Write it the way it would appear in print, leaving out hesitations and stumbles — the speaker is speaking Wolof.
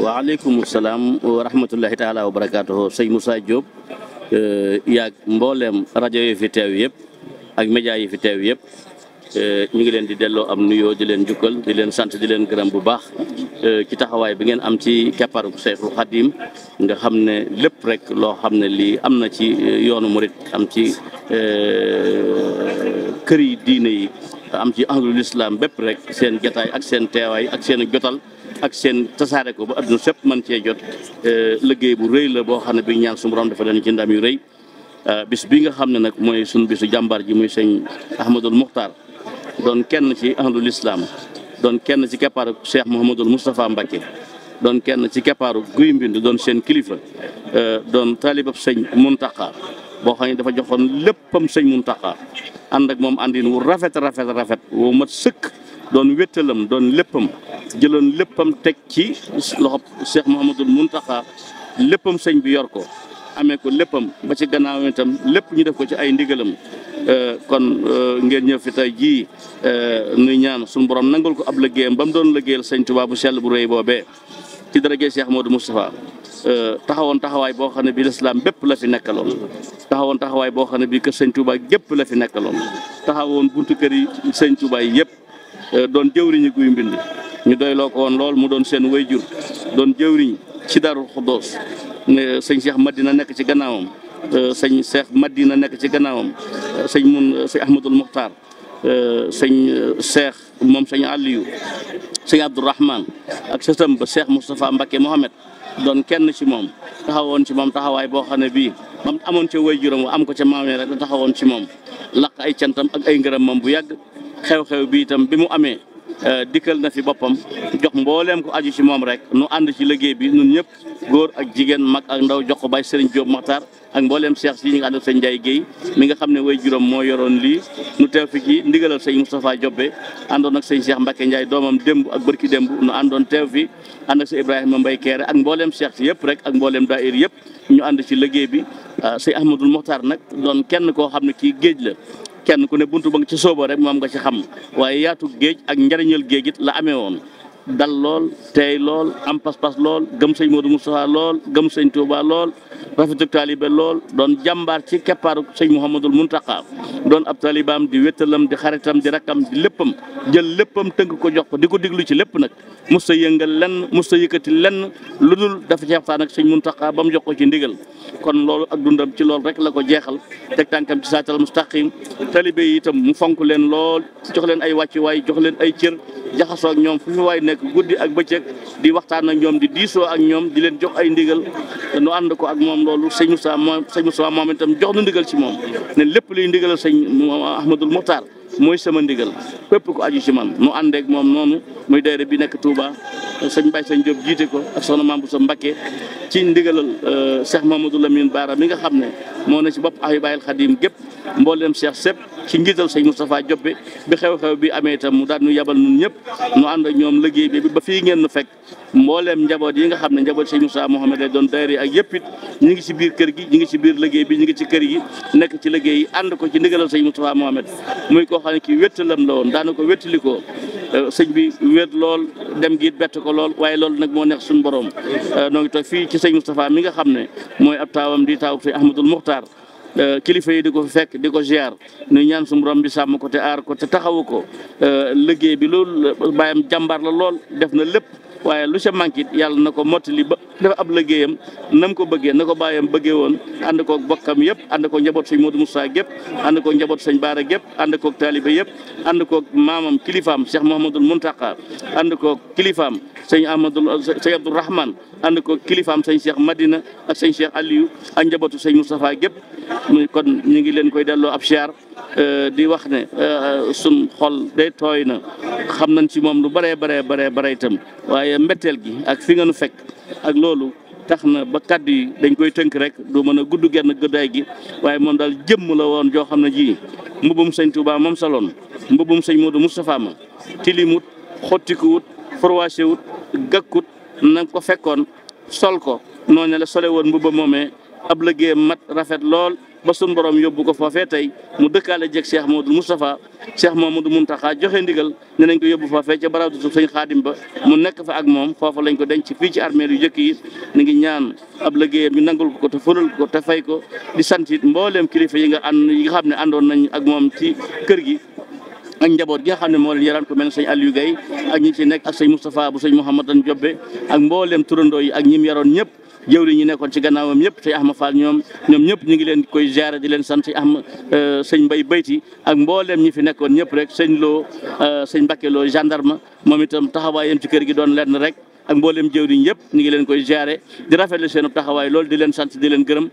waaleykum salaam wa rahmatullahi taala wa barakaatuhu sëñ Moussa Diop yaag mbooleem rajo yi fi teew yëpp ak média yi fi teew yëpp ñu ngi leen di delloo am nuyoo di leen jukkal di leen sant di leen gërëm bu baax ci taxawaay bi ngeen am ci kepparu Seexul Xadim nga xam ne lépp rek loo xam ne lii am na ci yoonu murit am ci kër yi diine yi am ci ahlul islam bépp rek seen jotaay ak seen teewaay ak seen jotal ak seen tasaare ko ba adduna sépp man cee jot liggéey bu rëy la boo xam ne bi ñaan suñu borom dafa leen ci ndam yu rëy bis bi nga xam ne nag mooy suñu bisu jàmbaar ji muy sëñ Ahmadul Muxtaar doon kenn ci ahlul islam doon kenn ci keppaaru Cheikh Mouhamadul Moustapha Mbacké doon kenn ci keppaaru Guy Mbind doon seen kilifa doon taalibab sëñ Muntaqa boo xam ne dafa joxoon léppam sëñ Muntaqa ànd ak moom àndin wu rafet wu mat sëkk doon wéttalam doon léppam jëloon léppam teg ci loxob Cheikh Mouhamadul Muntaqa léppam sëñ bi yor ko amee ko léppam ba ci gannaaw itam lépp ñu def ko ci ay ndigalam kon ngeen ñëw fi tey jii nuy ñaan suñu borom nangul ko ab liggéeyam ba mu doon liggéeyal sëñ Tuubaa bu sell bu rëy boobee ci darajee Cheikh Modou Moustapha taxawoon taxawaay boo xam ne bii lislaam bépp la fi nekkaloon taxawoon taxawaay boo xam ne bii kër sëñ Tuubaa gépp la fi nekkaloon taxawoon buntu kër yi sëñ Tuubaa yi yëpp doon jëwriñu Guy Mbind ñu doyloo ko woon lool mu doon seen wayjur doon jëwriñ ci Daarul Xuddoos sëñ Cheikh Madina nekk ci gannaawam sëñ Cheikh Madina nekk ci gannaawam sëñ Ahmadul Muxtaar sëñ Cheikh moom sëñ Aliyu sëñ Abdourahman ak sëtam ba Cheikh Moustapha Mbacké Mohamed doon kenn ci moom taxawoon ci moom taxawaay boo xam ne bii mam amoon ca wayjuram am ko ca maamee rek taxawoon ci moom laq ay cantam ak ay ngërëm moom bu yàgg xew-xew bi itam bi mu amee dikkal na fi boppam jox mbooleem ko aju ci moom rek nu ànd ci liggéey bi ñun ñëpp góor ak jigéen mag ak ndaw jox ko Baye Serigne Diop Makhtar ak mbooleem Cheikh si ñi nga ànd ak sëñ Ndiaye Guèye mi nga xam ne way juróom moo yoroon lii nu teew fi ci ndigalal sëñ Moustapha Diobé àndoon ak sëñ Cheikh Mbacké Ndiaye doomam démb ak bërki démb nu àndoon teew fi ànd ak sëñ Ibrahima Mbaye Kéré ak mbooleem Cheikh si yëpp rek ak mbooleem daayir yëpp ñu ànd ci liggéey bi sëñ Ahmadul Mokhtar nag doon kenn koo xam ne kii géej la kenn ku ne buntu ba nga ci sooba rek moom nga ci xam waaye yaatu géej ak njariñal géej it la amee woon dal lool tey lool am pas-pas lool gëm sëñ Modou Moustapha lool gëm sëñ Touba lool rafetuk taalibe lool doon jàmbaar ci keppaaru sëñ Mouhamadul Muntaqa doon ab taalibaam di wéttalam di xaritam di rakkam di léppam jël léppam tënk ko jox ko di ko diglu ci lépp nag musta yëngal lenn musta yëkkati lenn lu dul dafa ci waxtaan ak sëñ Muntaqa ba mu jox ko ci ndigal kon loolu ak dundam ci loolu rek la ko jeexal teg tànkam ci saatal mustaqim taalibe yi itam mu fonk leen lool jox leen ay wàccuwaay jox leen ay cër jaxasoo ak ñoom fu fi waay nekk guddi ak bëccëg di waxtaan ak ñoom di diisoo ak ñoom di leen jox ay ndigal nu ànd ko ak moom loolu sëñ Moussa moom itam jox nu ndigal ci moom ne lépp luy ndigalal sëñ Ahmadul Muxtaar mooy sama ndigal képp ko aju ci man nu àndeek moom noonu muy daayira bi nekk Touba sëñ Baye sëñ Diop jiite ko ak soxna Mame Bousso Mbacké ci ndigalal Cheikh Mamadou Lamine Bara mi nga xam ne moo na ci bopp Ahibahil Khadim gépp mbooleem Cheikh sépp ci njiital sëñ Moustapha Diobé bi xew-xew bi amee itam mu daal nu yabal nun ñëpp nu ànd ak ñoom liggéey bi ba fii ngeen nu fekk mbooleem njaboot yi nga xam ne njaboot sëñ Moussa Mohamed lay doon daayira ak yëpp it ñu ngi ci biir kër gi ñu ngi ci biir liggéey bi ñu ngi ci kër yi nekk ci liggéey yi ànd ko ci ndigalal sëñ Moustapha Mohamed muy koo xam ne kii wéttalam la woon daana ko wéttalikoo sëñ bi wét lool dem gi bett ko lool waaye loolu nag moo neex suñu borom noo ngi toog fii ci sëñ Moustapha mi nga xam ne mooy ab taawam di taaw sëñ Ahmadul Muxtaar kilifa yi di ko fekk di ko ziar nuy ñaan suñu borom bi sàmm ko te aar ko te taxawu ko liggéey bi loolu bàyyam jàmbaar la lool def na lépp waaye lu ca manqué it yàlla na ko mottali ba dafa ab liggéeyam nam ko bëggee na ko bàyyam bëggee woon ànd koog bokkam yëpp ànd koog njaboot sëñ Modou Moussa gépp ànd koog njaboot sëñ Baara gépp ànd koog taalibe yëpp ànd koog maamam kilifaam Cheikh Mouhamadul Muntaqa ànd koog kilifaam sëñ Abdourahman ànd koog kilifaam sëñ Cheikh Madina ak sëñ Cheikh Aliou ak njabootu sëñ Moustapha gépp kon ñu ngi leen koy delloo ab siyaar di wax ne sun xol day tooy na xam nañ ci moom lu bare itam waaye mbetteel gi ak fi nga nu fekk ak loolu tax na ba kàddu yi dañ koy tënk rek du mën a gudd genn gëddaay gi waaye moom daal jëmm la woon joo xam ne ji mbubum sëñ Touba moom saloon mbubum sëñ Modou Moustapha ma tilimut xottikuwut forwaase wut gàkkut na ko fekkoon sol ko noonu la sole woon mbuba moomee ab liggéeyam mat rafet lool ba sun borom yóbbu ko foofee tey mu dëkkaale jeeg Cheikh Mamadou Moustapha Cheikh Mamadou Mountakha joxe ndigal ne nañ ko yóbbu foofee ca barawdu suuf sëñ Xaadim ba mu nekk fa ak moom foofa lañ ko denc fii ci armée yu jëkk yi ni ngi ñaan ab liggéeyam ñu nangul ko te fulal ko te fay ko di sant it mbooleem kilifa yi nga xam ne àndoon nañ ak moom ci kër gi ak njaboot gi nga xam ne moo leen yaraan ko mel ne sëñ Aliou Guèye ak ñi ci nekk ak sëñ Moustapha bu sëñ Mouhamadan Jobbe ak mbooleem turandoo yi ak ñim yaroon ñëpp jëwri ñi nekkoon ci gannaawam ñëpp sëñ Ahma Fall ñoom ñëpp ñu ngi leen koy ziare di leen sant sëñ Mbay Bayti ak mbooleem ñi fi nekkoon ñëpp rek sëñ Lo sëñ Mbacké Lo gendarme moom itam taxawaayam ci kër gi doon lenn rek ak mbooleem jëwriñ yëpp ñu ngi leen koy ziare di rafetlu seen taxawaay loolu di leen sant di leen gërëm